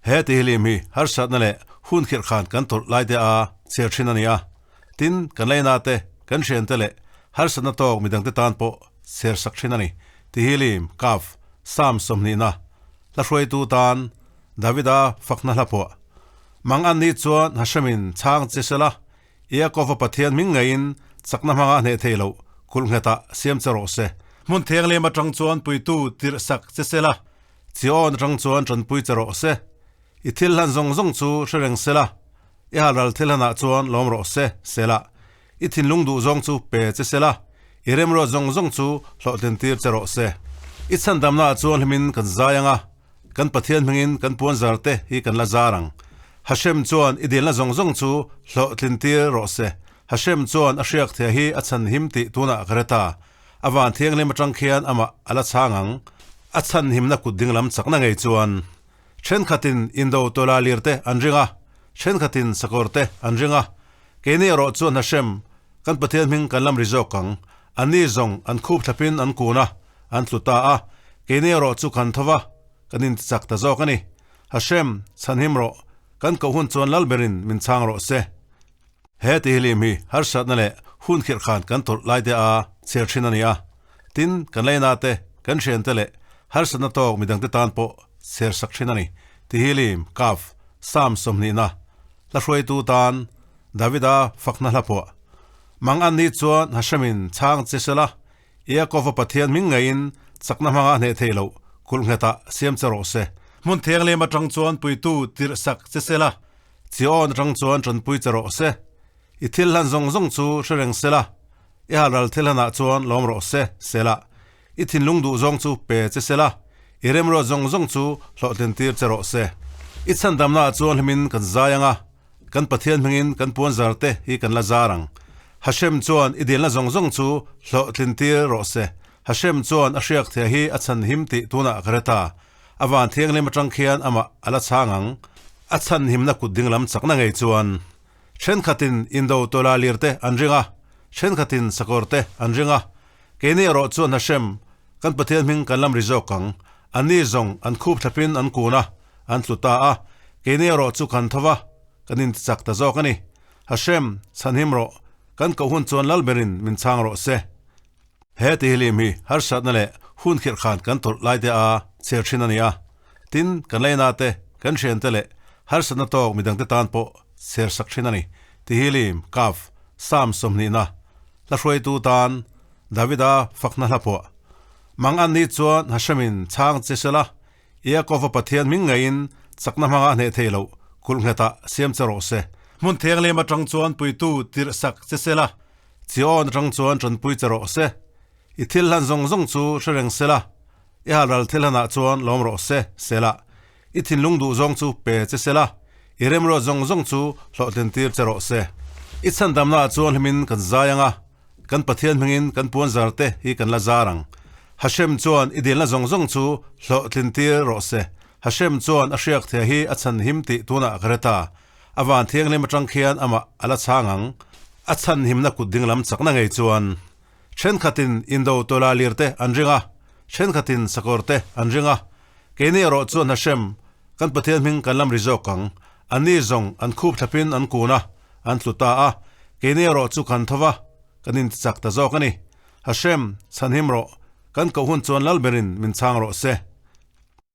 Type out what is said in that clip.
He tihlim hi harsatna leh hun khirh khan kan tawrh lai te a chher thin a ni a. Tin, kan leina te, kan thiante leh harsatna tawk midangte tan pawh chher sak thin a ni. Tihlim, Kaf, Psalm 20 na hla hruaitu tan Davida fakna hla pawh. Mang an nih chuan Hashemin chhang che sela, Iakova Pathian hming ngeiin chakna hmanga hneh thei loh kulh nghetah siam che rawh se. Hmun thianghlim atang chuan puitu tirh sak che sela, Chiawn atang chuan tanpui che rawh se. I thil hlan zawng zawng chu hre reng sela, i halral thil hlanah chuan lawm rawh se, sela. I thinlung duh zawng chu pe che sela, i remruat zawng zawng chu hlawhtlin tir che rawh se. I chhandamnaah chuan hlimin kan zai ang a, kan Pathian hmingin kan puan zar te hi kan la zar ang. Hashem chuan i dilna zawng zawng chu hlawhtlin tir rawh se. Hashem chuan a hriak thia hi a chhan him tih tunah ka hre ta. A van thianghlim atang khian amah a la chhang ang. A chhan himna kut dinglam chakna ngei chuan thenkhatin indo tawla lir te an ring a, thenkhatin sakawr te an ring a. Keini erawh chuan Hashem, kan Pathian hming kan lam ri zawk ang. Anni zawng an khup thlapin an kun a, an tlu ta a. Keini erawh chu kan tho va, kan intichak ta zawk a ni. Hashem, chhanhim rawh, kan koh hun chuan lal berin min chhang rawh se. He tihlim hi harsatna leh hun khirh khan kan tawrh lai te a chher thin a ni a. Tin, kan leina te, kan thiante leh harsatna tawk midangte tan pawh chher sak thin a ni. Tihlim, Kaf, Psalm 20 na hla hruaitu tan Davida fakna hla pawh. Mang an nih chuan Hashemin chhang che sela, Iakova Pathian hming ngeiin chakna hmanga hneh theih loh kulh nghetah siam che rawh se. Hmun thianghlim atang chuan puitu tirh sak che sela, Chiawn atang chuan tanpui che rawh se. I thil hlan zawng zawng chu hre reng sela, i halral thil hlanah chuan lawm rawh se, sela. I thinlung duh zawng chu pe che sela, i remruat zawng zawng chu hlawhtlin tir che rawh se. I chhandamnaah chuan hlimin kan zai ang a, kan Pathian hmingin kan puan zar te hi kan la zar ang. Hashem chuan i dilna zawng zawng chu hlawhtlin tir rawh se. Hashem chuan a hriak thia hi a chhan him tih tunah ka hre ta. A van thianghlim atang khian amah a la chhang ang. A chhan himna kut dinglam chakna ngei chuan thenkhatin indo tawla lir te an ring a, thenkhatin sakawr te an ring a. Keini erawh chuan Hashem, kan Pathian hming kan lam ri zawk ang. Anni zawng an khup thlapin an kun a, an tlu ta a. Keini erawh chu kan tho va, kan intichak ta zawk a ni. Hashem, chhanhim rawh, kan koh hun chuan lal berin min chhang rawh se. He tihlim hi harsatna leh hun khirh khan kan tawrh lai te a chher thin a ni a. Tin, kan leina te, kan thiante leh harsatna tawk midangte tan pawh chher sak thin a ni. Tihlim, Kaf, Psalm 20 na hla hruaitu tan Davida fakna hla pawh. Mang an nih chuan Hashemin chhang che sela, Iakova Pathian hming ngeiin chakna hmanga hneh thei loh kulh nghetah siam che rawh se. Hmun thianghlim atang chuan puitu tirh sak che sela, Chiawn atang chuan tanpui che rawh se. I thil hlan zawng zawng chu hre reng sela, i halral thil hlanah chuan lawm rawh se, sela. I thinlung duh zawng chu pe che sela, i remruat zawng zawng chu hlawhtlin tir che rawh se. I chhandamnaah chuan hlimin kan zai ang a, kan Pathian hmingin kan puan zar te hi kan la zar ang. Hashem chuan i dilna zawng zawng chu hlawhtlin tir rawh se. Hashem chuan a hriak thia hi a chhan him tih tunah ka hre ta. A van thianghlim atang khian amah a la chhang ang. A chhan himna kut dinglam chakna ngei chuan thenkhatin indo tawla lir te an ring a, thenkhatin sakawr te an ring a. Keini erawh chuan Hashem, kan Pathian hming kan lam ri zawk ang. Anni zawng an khup thlapin an kun a, an tlu ta a. Keini erawh chu kan tho va, kan intichak ta zawk a ni. Hashem, chhanhim rawh, kan koh hun chuan lal berin min chhang rawh se.